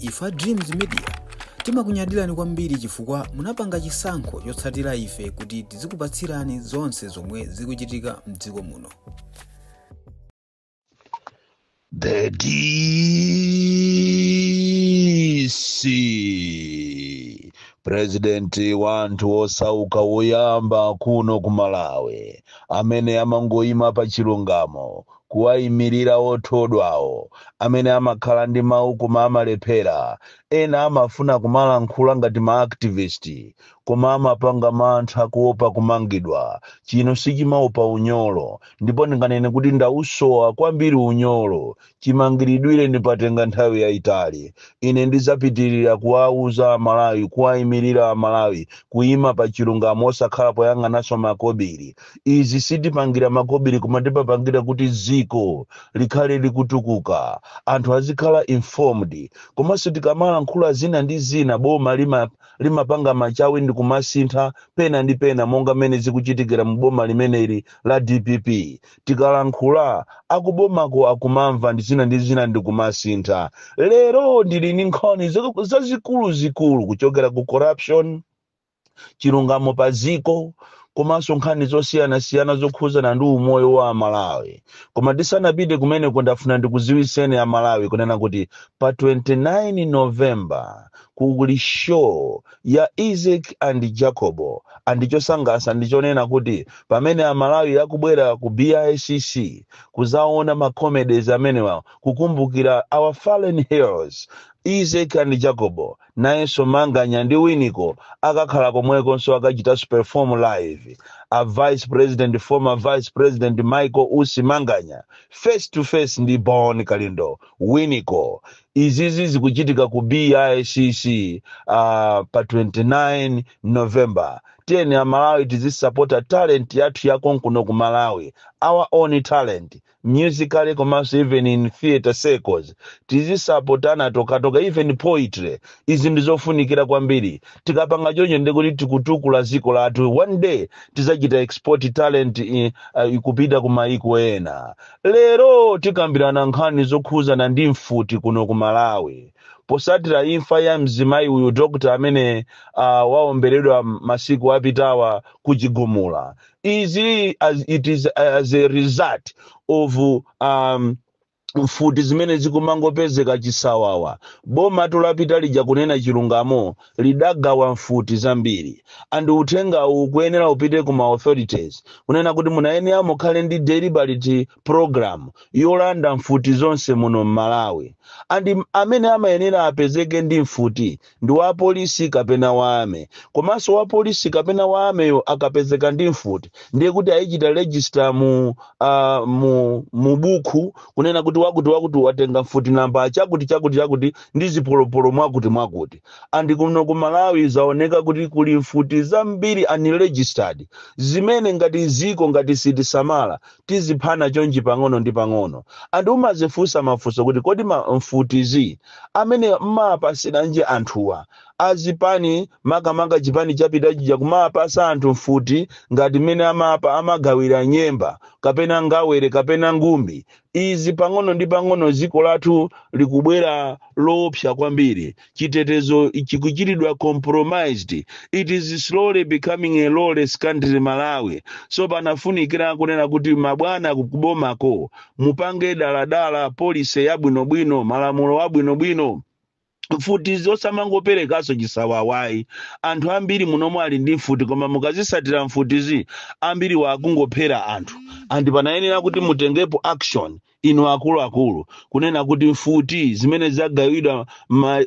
Ife a Dreams Media timakunyadirani kwambiri chifukwa munapanga chisankho chotsatira ife kuti tizikupatsirani zonse zomwe zikuchitika mdziko muno. The DC President wa anthu osauka woyamba kuno ku Malawi amene amangoyima pa chilungamo, kuwayimirira othodwawo, amene amakhala ndi mawu koma amalephera. Ena amafuna kumalankhula ngati ma activist koma amapanga mantha kuopa kumangidwa. Chino sichimaopa unyolo, ndipo ndinganene kuti ndausowa kwambiri unyolo. Chimangiridwire ndipatenga nthawi yayitali. Ine ndidzapitirira kuwauza Amalawi, kuwayimirira Amalawi, kuyima pa chilungamo, osakhala poyang'ananso makobiri. Izi sitipangira makobiri, koma timapangira kuti dziko likhale likutukuka, anthu azikhala informed. Komanso tikamalankhula zina ndi zina, boma limapanga machawi ndi kumasintha pena ndi pena, monga mmene zikuchitikira mu boma limeneli la DPP. Tikalankhula, akubomako akumamva ndi zina ndi zina ndi kumasintha. Lero ndili ndi nkhani zazikuluzikulu kuchokera ku corruption, chilungamo pa ziko, komanso nkhani zosiyanasiyana zokhuzana ndi umoyo wa Amalawi. Koma tisanapite kumeneko, ndafuna ndikuziwiseni Amalawi kunena kuti pa 29 November kuli show ya Isaac and Jacobo. And chosangalatsa ndichonena kuti pamene Amalawi akubwera ku BICC kuzaona ma comedies amenewa, kukumbukira our fallen heroes Isaac and Jacobo, nayenso Manganya ndi Winiko akakhala komwekonso, akachitanso perform live. A vice president, former vice president Michael Usi Manganya face to face ndi Bon Kalindo, Winiko. Izizi zikuchitika ku BICC pa 29 November. Tiyeni Amalawi tizisapota talent yathu yakonkuno ku Malawi, our own talent musically, komanso even in theatre circles tizisapotana tokatoka, even poetry. Izi ndizofunikira kwambiri. Tikapanga choncho, ndikuti tikutukula dziko lathu. One day tizachita export talent ikupita ku maiko ena. Lero tikambirana nkhani zokhuzana ndi mfuti kuno ku Malawi, posatira imfa ya mzimayi uyu, doctor amene waomberedwa masiku apitawa kuchigumula. Izi it is as a result of mfuti zimene zikumangopezeka chisawawa. Boma tulapita lija, kunena chilungamo, lidagawa mfuti zambiri. And uthenga uwu kuyenera upite kuma authorities, kunena kuti munayenera mukhale ndi deliberate program yolanda mfuti zonse muno mMalawi. And amene amayenera apezeke ndi mfuti ndi wa polisi kapena wa army. Komanso wa polisi kapena wa armyyo akapezeka ndi mfuti, ndiye kuti ayichita register mu buku, kunena kuti wakuti wakuti watenga mfuti namba chakuti chakuti chakuti ndi zipolopolo mwakuti mwakuti. And kuno ku Malawi zaoneka kuti kuli mfuti zambiri unregistered, zimene ngati ziko ngati sitisamala tiziphana chonchi pang'ono ndi pang'ono. And umazifunsa mafunso kuti kodi mfutizi amene mmapasiranji anthuwa azipani, makamaka chipani chapita chija, kumapasa anthu mfuti ngati mmene amapa amagawira nyemba kapena ngawere kapena ngumbi? Izi pang'ono ndi pang'ono dziko lathu likubwera loopsa kwambiri. Chitetezo chikuchitidwa compromised. It is slowly becoming a lawless country, Malawi. So panafunikira kunena kuti mabwana kubomako mupange daladala policy yabwinobwino, malamulo abwinobwino. Mfuti zosamangoperekanso chisawawayi. Anthu ambiri munomwe ali ndi mfuti, koma mukazisatira mfutizi, ambiri wakungophera anthu. And panayenera kuti mutengepo action inu akuluakulu, kunena kuti mfuti zimene zagawidwa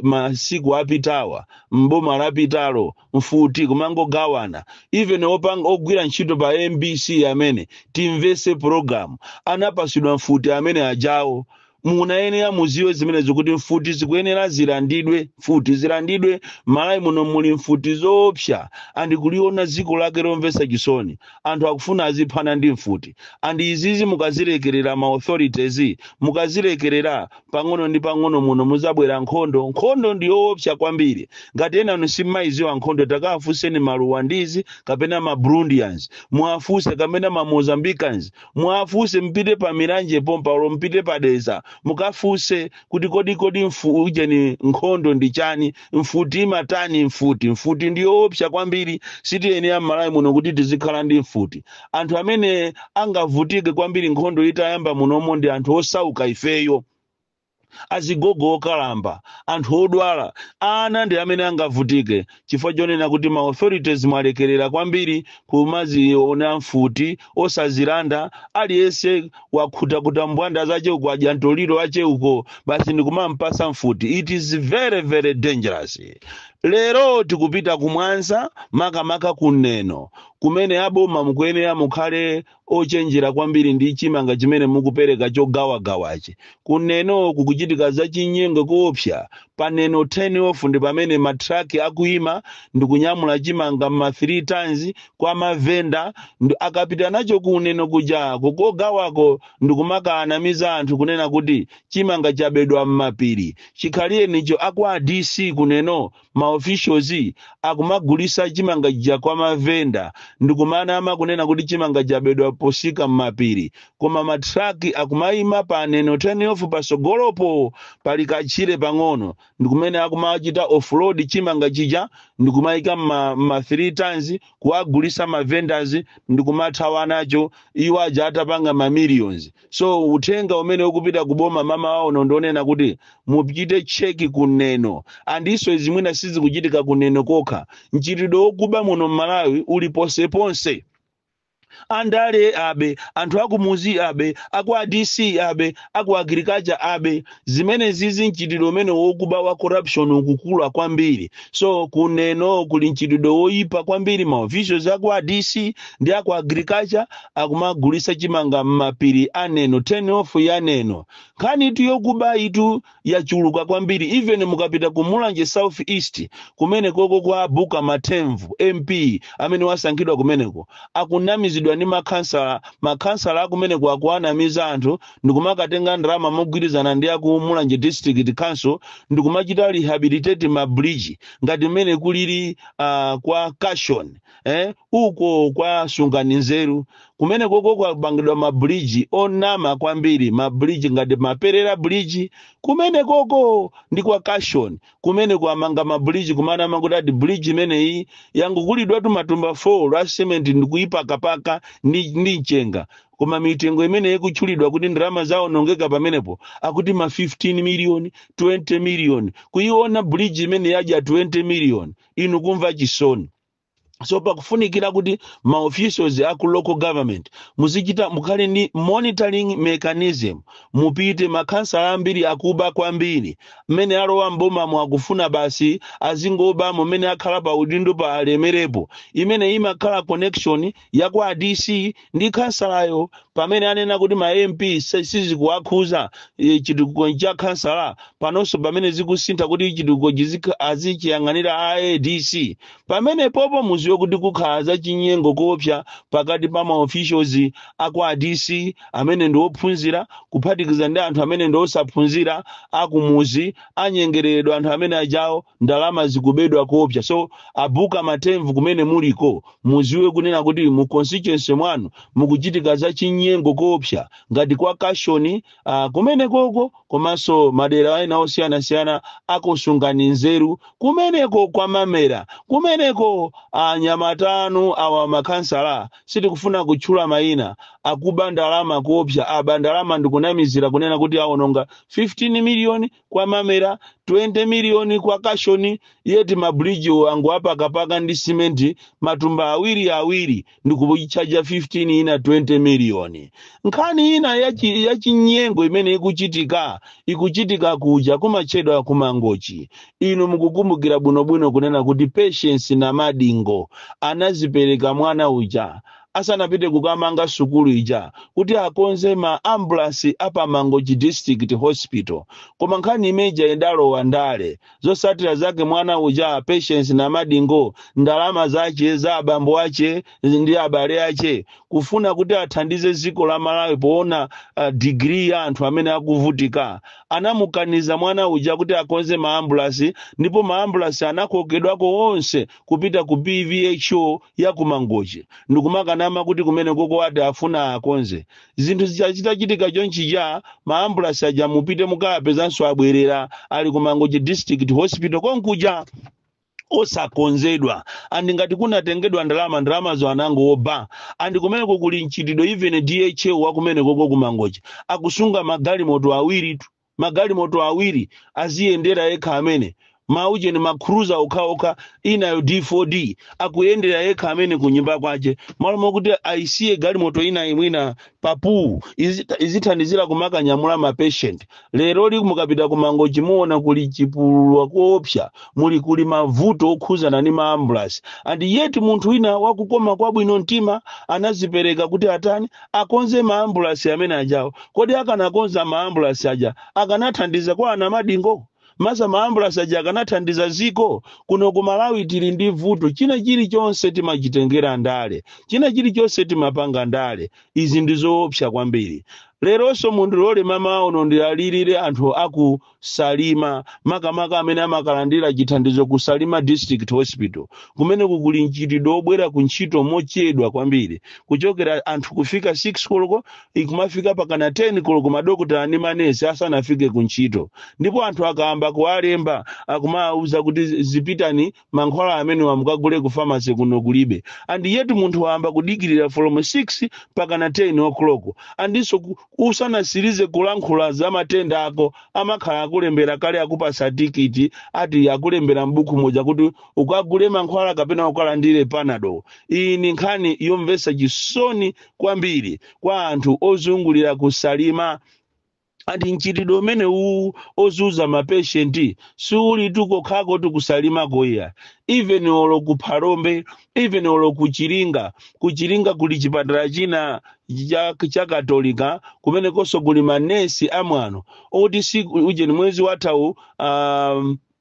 masiku apitawa, mboma lapitalo, mfuti kumangogawana. Even opanga ogwira ntchito pa MBC amene timvese program anapasidwa mfuti amene ajawo. Munayenera muziwe zimenezo kuti mfuti zikuyenera zilandidwe, mfuti zilandidwe. Malawi muno muli mfuti zoopsa, and kuliona dziko lake lomvetsa chisoni. Anthu akufuna aziphana ndi mfuti. And izizi mukazilekerera, ma authorities mukazilekerera, pang'ono ndi pang'ono muno muzabwera nkhondo. Nkhondo ndi yoopsa kwambiri. Ngati ena anu simmayiziwa nkhondo, takafunseni ma Rwandese kapena ma Burundians, muwafunse, kapena ma Mozambicans muwafunse. Mpite pa Milanje pompa, olo mpite pa Dedza. Mukafunse kuti kodi ujeni, nkhondo ndi chani? Mfuti imatani? Mfuti ndiyoopsa kwambiri. Sitiyenera m'Malawi muno kuti tizikhala ndi mfuti. Anthu amene angavutike kwambiri nkhondo itayamba munomo ndi anthu osauka ifeyo, azigogo okalamba, anthu odwala, ana ndi amene angavutike, chifukwa chonena kuti ma authorities mwalekerera kwambiri kumaziona mfuti osazilanda. Aliyense wakhutakuta mbwanda zache uko, adya ntoliro ache uko, basi ndikumampasa mfuti. It is very very dangerous. Lero tikupita kumwanza, makamaka kuneno kumene aboma mukuyenera mukhale ochenjera kwambiri ndi chimanga chimene mukupereka chogawagawachi. Kuneno kukuchitika zachinyengo koopsa. Paneno 10 off ndi pamene matraki akuyima ndikunyamula chimanga ma 3 tons kwa mavenda. Akapita nacho kuneno kuja kukogawako, ndikumakanamiza anthu kunena kuti chimanga chabedwa m'mapiri. Chikhaliyenicho akwa DC kuneno, ma officials akumagulisa chimanga chija kwa mavenda ndikumanama kunena kuti chimanga chabedwa posika m'mapiri, koma matraki akumayima pa Neno 10 off, pasogolopo pali kachire pang'ono, ndikumene akumachita offload chimanga chija ndikumayika ma 3 tons kuwagulisa ma vendors ndikumathawa nacho, iwo aja atapanga ma millions. So uthenga umene ukupita kuboma mama wawo ndionena kuti muchite check kuneno. Andiso zimwina sizikuchitika kuneno kokha, mchitidwe wokuba muno m'Malawi uli ponseponse. Andale abe, anthu akumuzi abe, aku ADC abe, aku agriculture abe. Zimene zizi, mchitidwe umene wokuba wa corruption ukukula kwambiri. So kuneno kuli mchitidwe woyipa kwambiri. Ma officials aku ADC ndi aku agriculture akumagulisa chimanga m'mapiri aneno, 10 off yaneno. Nkhani itu yokuba itu yachuluka kwambiri. Even mukapita ku Mulanje South East kumene koko kwa Buka Matemvu, MP amene wasankhidwa kumeneko, akunamizidwa ndi makhansala. Makhansala akumeneko akuanamiza anthu ndikumakatenga ndalama mogwirizana ndi aku Mulanje District Council ndikumachita rehabilitate ma bridge ngati mmene kulili kwa Cashon, uko kwa Sungani Nzeru kumene koko kwapangidwa ma bridge onama kwambiri, ma bridge ngati Maperera Bridge. Kumene koko ndi kwa Cashon kumene kwamanga ma bridge kumanama kuti ati bridge imeneyi yangokulidwatu matumba 4 la cement ndikuyipakapaka ndi mchenga, koma mitengo imene ikutchulidwa kuti ndalama zawonongeka pamenepo akuti ma 15 million, 20 million. Kuiona bridge imene yadya 20 million, inu kumva chisoni. So pakufunikira kuti ma officials aku local government muzichita, mukhale ndi monitoring mechanism. Mupite makhansala ambiri akuba kwambiri. Mmene alowa mbomamo akufuna basi azingobamo, mmene akhala pa udindo pa alemerepo. Imene imakhala connection ya kwa DC ndi khansalayo. Pamene anena kuti ma MP sizikuwakhuza, chitukuko cha khansala, panonso pamene zikusintha kuti chitukuko azichiyang'anira ADC, pamene popo muziwe kuti kukhala za chinyengo koopsa pakati pa ma officials aku ADC amene ndi ophunzira kuphatikiza ndi anthu amene ndi osaphunzira akumuzi. Anyengereredwa anthu amene ajawo, ndalama zikubedwa koopsa. So abuka Matemvu kumene muliko, muziwe kunena kuti mu constituency mwanu mukuchitika za chinyengo koopsa ngati kwa Kashoni, kumene koko, komanso madera ena osiyanasiyana akusungani nzeru kumeneko kwa Mamera kumeneko. Anyamatanu awa makhansala, sitikufuna kutchula mayina, akuba ndalama kuopsa. Aba ndalama ndikunamizira kunena kuti awononga 15 miliyoni kwa Mamera, 20 miliyoni kwa Kashoni, yeti ma bridge angu apakapaka ndi simenti matumba awiri awiri ndikuchaja 15 ina 20 miliyoni. Nkhani ina yachinyengo imene ikuchitika kuja kumatchedwa kumangochi. Inu mukukumbukira bwinobwino kunena kuti Patience na Madingo anazipereka mwana uja asanapite kukamanga sukulu ija kuti akonze ma ambulance apa Mangochi District Hospital, koma nkhani imeja idalowa ndale. Zosatira zake, mwana uja Patience na Madingo, ndalama zache za abambo ache ndi abale ache, kufuna kuti athandize dziko la Malawi poona degree ya anthu amene akuvutika, Anamukaniza mwana uja kuti akonze maambulasi, ndipo maambulasi anakokedwako onse kupita ku PVHO ya kuMangochi, ndikumakanama kuti kumene koko ati afuna akonze zinthu. Zitachitika chonchija, maambulasi aja mupite mukapezanso abwerera, ali ku Mangochi District Hospital konkuja osakonzedwa. And ngati kunatengedwa ndalama, ndalamazo anangoba. And kumeneko kuli mchitidwe, even DHO wakumene koko kuMangochi akusunga magalimoto awiri tu, magalimoto awiri aziyendera yekha amene, maucheni ma Cruiser okhaokha, inayo D4D, akuyendera yekha amene kunyumba kwace, malo mokuti aisiye galimoto ina imwina papu izithandizira kumakanyamula ma patient. Lero li mukapita kuMangochi muona kuli chipululwa koopsa, muli kuli mavuto okhuzana ndi ma ambulance. And yet munthu wina wakukoma kwabwino mtima anazipereka kuti atani? Akonze ma ambulance amene ajawo. Kodi akanakonza ma ambulance aja akanathandiza kwa ana madingo masa? Ma ambulance aja akanathandiza ziko kuno ku Malawi? Tili ndi vuto, china chilichonse timachitengera ndale, china chilichonse timapanga ndale. Izi ndi zoopsa kwambiri. Leronso mundilole mama uno ndiyalirire anthu aku Salima, makamaka amene amakalandira chithandizo ku Salima District Hospital. Kumene kuli mchitidwe obwera ku ntchito mochedwa kwambiri, kuchokera anthu kufika 6 koloko, ikumafika pakana 10 koloko madokotala ndi manesi asanafike ku ntchito. Ndipo anthu akayamba kuwalemba, akumawuza kuti zipitani, mankhwala amene wamukagule ku pharmacy, kuno kulibe. And yet munthu wayamba kudikirira from 6 pakana 10 o'clock, andinso usanasirize kulankhula za matenda ako, amakhala akulembera kale, akupasa tikiti, ati akulembera m'buku moja kuti ukagule mankhwala kapena ukalandire Panado. Iyi ni nkhani yomvetsa chisoni kwambiri kwa anthu ozungulira kuSalima. Ati mchitidwe umene uwu ozuza ma patient siuli tukokhako tikuSalimako iya, even olo ku Phalombe, even olo ku Chiringa. Ku Chiringa kuli chipatala china cha Katolika, kumenekonso kuli manesi amwano oti si ujeni. Mwezi wathawu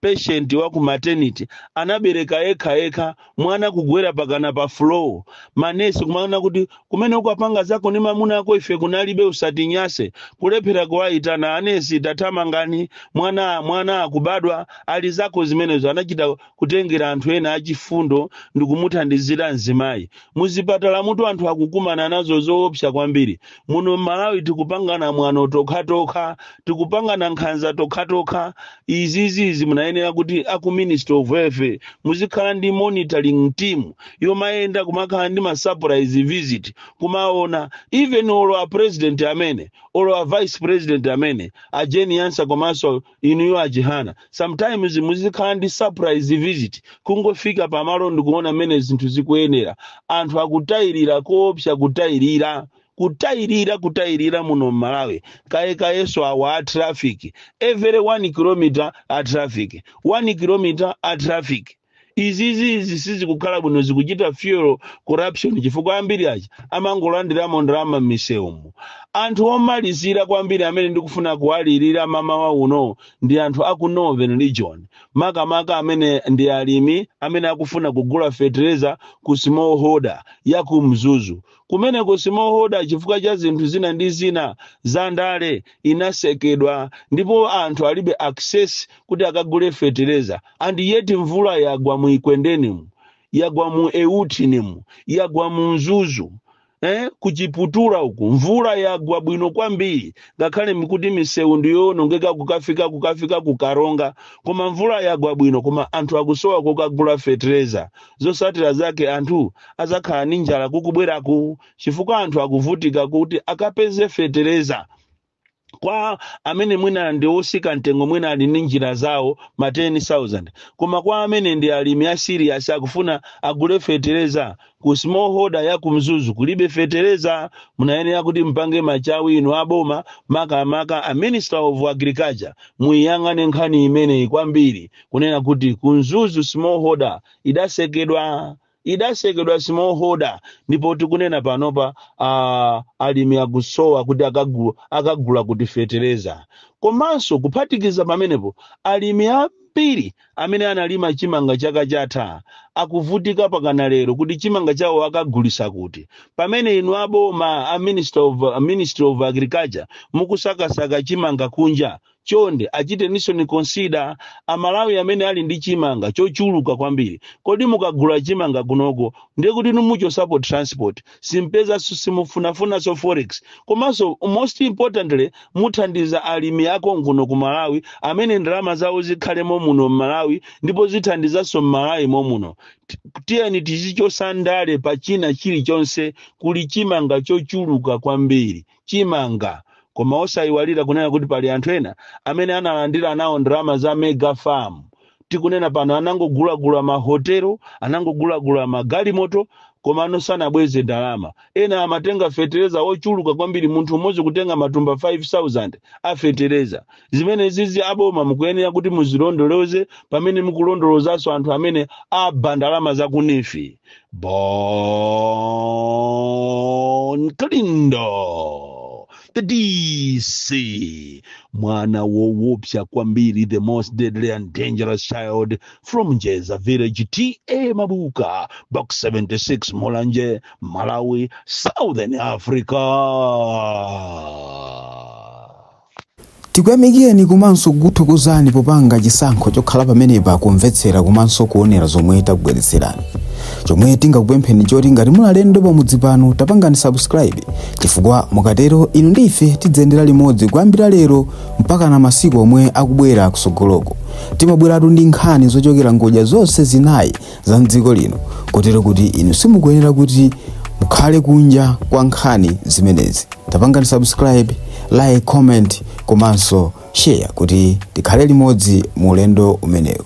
patient wa ku maternity anabereka yekha yekha, mwana kugwera pakana pa floor. Manesi kumaona kuti kumene ukapanga zako ndi mamuna ako, ife kunalibe, usatinyase. Kulephera kuwayitana anesi, tathamangani, mwana akubadwa. Ali zako zimenezo. Anachita kutengera anthu ena achifundo ndi kumuthandizira mzimayi. Muzipatala mutu anthu akukumana nazo zoopsa kwambiri. Muno Mmalawi tikupangana mwano tokhatokha, tikupangana nkhanza tokhatokha. Izizizi munayenera kuti aku Ministry of Health muzikhala ndi monitoring team yomayenda, kumakhala ndi ma surprise visit, kumaona. Even olo a president amene, olo a vice president amene, a Jane Ansah, komanso inuyo a Chihana, sometimes muzikhala ndi surprise visit, kungofika pamalo ndikuona mmene zinthu zikuyenera. Anthu akutayirira koopsa, kutayirira, kutayirira, kutayirira muno mMalawi. Kayekayenso awa a traffic, every 1 kilometer a traffic, 1 kilometer a traffic. Izizi sizikukhala bwino, zikuchita fuel corruption, chifukwa ambiri aja amangolandiramo ndalama m'misewumo. Anthu omalizira kwambiri amene ndikufuna kuwalirira mamawa uno ndi anthu aku Northern Region, makamaka amene ndi alimi amene akufuna kugula fetereza ku smallholder ya ku Mzuzu. Kumene ku smallholder, chifukwa cha zinthu zina ndi zina za ndale, inasekedwa ndipo anthu alibe access kuti akagule fetereza. And yet mvula yagwa mu Ekwendenimu, yagwa mu Euthinimu, yagwa mu Mzuzu, kuChiputula uku mvula yagwa bwino kwambiri, ngakhale mikuti misewu ndiyowonongeka kukafika kuKaronga, koma mvula yagwa bwino. Koma anthu akusowa kukagula fetereza. Zosatira zake anthu azakhala ndi njala kukubweraku, chifukwa anthu akuvutika kuti akapeze fetereza. Kwa amene mwina ndi osika mtengo, mwina ali ndi njira zawo, ma 10,000, koma kwa amene ndi alimi a serious akufuna agule fetereza, ku smallholder ya ku Mzuzu kulibe fetereza. Munayenera kuti mpange machawi inu aboma, makamaka a Minister of Agriculture, muyang'ane nkhani imeneyi kwambiri, kunena kuti ku Mzuzu smallholder idasekedwa, idasekedwa smallholder. Ndipo tikunena panopa alimi akusowa kuti akagula kuti fetereza. Komanso kuphatikiza pamenepo, alimi ambiri Amene analima chimanga chaka chatha akuvutika pakana lero kuti chimanga chawo akagulisa kuti, pamene inu aboma, a Ministry of Agriculture, mukusakasaka chimanga kunja. Chonde achiteninso consider Amalawi amene ali ndi chimanga chochuluka kwambiri. Kodi mukagula chimanga kunoko, ndiye kuti numuchosapo transport, simpezanso, simufunafunanso forex, komanso most importantly muthandiza alimi ako kuno ku Malawi amene ndalama zawo zikhalemo muno m'Malawi, ndipo zithandizanso m'Malawi momuno. Tiyeni tizichosa ndale pa china chilichonse. Kuli chimanga chochuluka kwambiri chimanga, koma osayiwalira kunena kuti pali anthu ena amene analandira nawo ndalama za mega farm. Tikunena pano anangogulagula mahotelo, anangogulagula magalimoto, koma ano sanabweze ndalama. Ena amatenga fetereza ochuluka kwambiri, munthu umodzi kutenga matumba 5000 a fetereza. Zimene zizi aboma mukuyenera kuti muzilondoloze pamene mukulondolozanso anthu amene aba ndalama za ku NEEF. Bon Kalindo, the DC, mwana woopsa kwambiri, the most deadly and dangerous child from Njeza Village, TA Mabuka, Box 76, Mulanje, Malawi, Southern Africa. Tikuyamikeni komanso kukuthokozani popanga chisankho chokhala pamenepa kumvetsera komanso kuonera zomwe takubweretserani. Chomwe tingakupempheni choti ngati muli alendo pamudzi pano, tapangani subscribe, chifukwa mukatero inu ndi ife tidzayendera limodzi kuyambira lero mpaka na masiku omwe akubwera kusogoloko. Timabweratu ndi nkhani zochokera ngodya zonse zinayi za mdziko lino, kotero kuti inu simukuyenera kuti mukhale kunja kwa nkhani zimenezi. Tapangani subscribe, like, comment komanso share kuti tikhale limodzi mu ulendo umenewu.